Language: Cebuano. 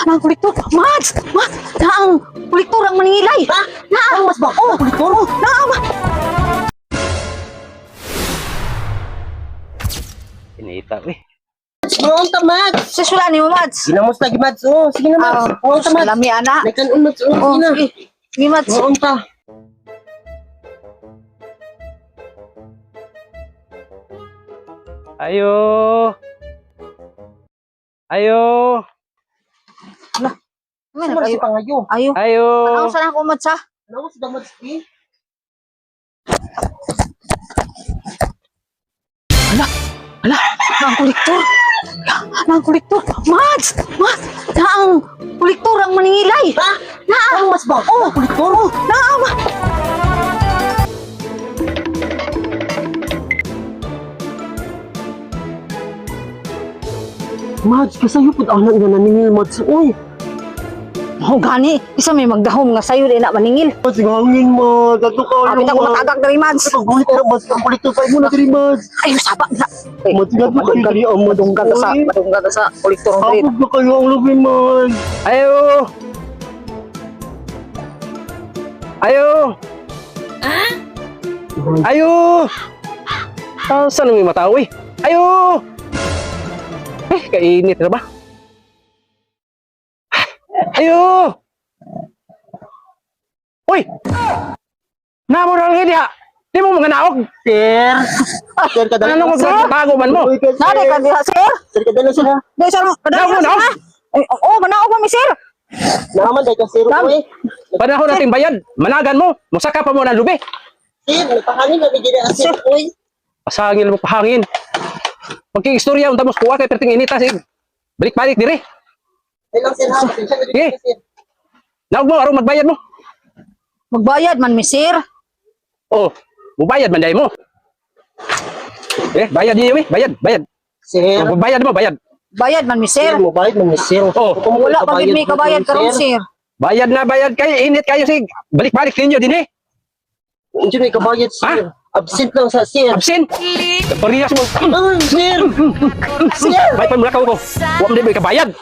Ang kolektor. Mads! Mads! Naang kolektor ang maningilay. Ha? Naa! Ang mas ba? Oh, Kolektor? Oh, naa ma. Inita, uy. Maon ta, Mads. Sus, wala ni mo, Mads. Ginamos na, Mads. Oh, sige na, Mads. Ah, Maon ta, Mads. Lami, ana. May kanon, Mads. Oh, Oh, sige na. sige. Sige, Mads. Maon ta. Ayo. Ayo. Ano, Saan ayo. si pangayo? Ayo. Ayo. Ano saan ako, Mads, ha? Ano si Mads, eh? Ala, ala, naang kolektor. Naang kolektor. Mads! Mads! Naang kolektor ang maningilay. Ha? Naa! Ang mas ba? Oh, Kolektor? Oh, naa ma. Mads, kasayo pud anak nga naningil, Mads. Uy. Oh, gani. Isa may magdahom nga sayo di na maningil. Mads, hangin, Mads. Ato ka, Abi ta ko matagak diri, Mads. Pagbulit na, Mads. Ang kolektor pa mo na diri, Mads. Ay, saba na. Ay, Mads, nga kayo diri ang Mads. Madunggan ta sa, madunggan ta sa kolektor diri. Hapog na kayo ang lubi, Mads. Ayo. Ayo. Ayo. Ah, saan may matao eh? Ayo. Eh, kainit na ba? Ayo. Uy. Namo na lang diha. Di mo mga naog. Sir. Sir, kadala Ano mo tago man mo? Uy, ka, sir. Nari ka diha, sir. Sir, kadala sir. ha? Di sir, kadali Naog mo, na, sir, naog. ha? Ay, oh, manaog mo mi, sir. Naaman dahil ka, sir. Ma'am. Uy. Panahon natin bayad. Managan mo. Musaka pa mo ng lubi. Sir, nagpahangin na bigyan na, sir. Uy. Pasangil mo pahangin. Pagkiistorya unta mo kuha kay perting inita sig. Balik-balik dire. Ay lang, sir, ha? Pasensya na dito, Eh. sir. Naog mo aron magbayad mo. Magbayad man mi, sir. Oh, mubayad man dai mo. Eh, bayad niyo eh, bayad, bayad. Sir. Oh, bayad mo, bayad. Bayad man mi, sir. Sir, mo bayad man ni sir. Oh. Kung Wala pa gid mi kabayad karon, sir. Bayad na bayad kay init kayo sig. Balik-balik ninyo din eh. Unsa may kabayad, sir? Absent lang sa sir. Absent. Parehas mo. Ay, sir. Sir. Bayad pa mo ko. Wa man di mo kabayad.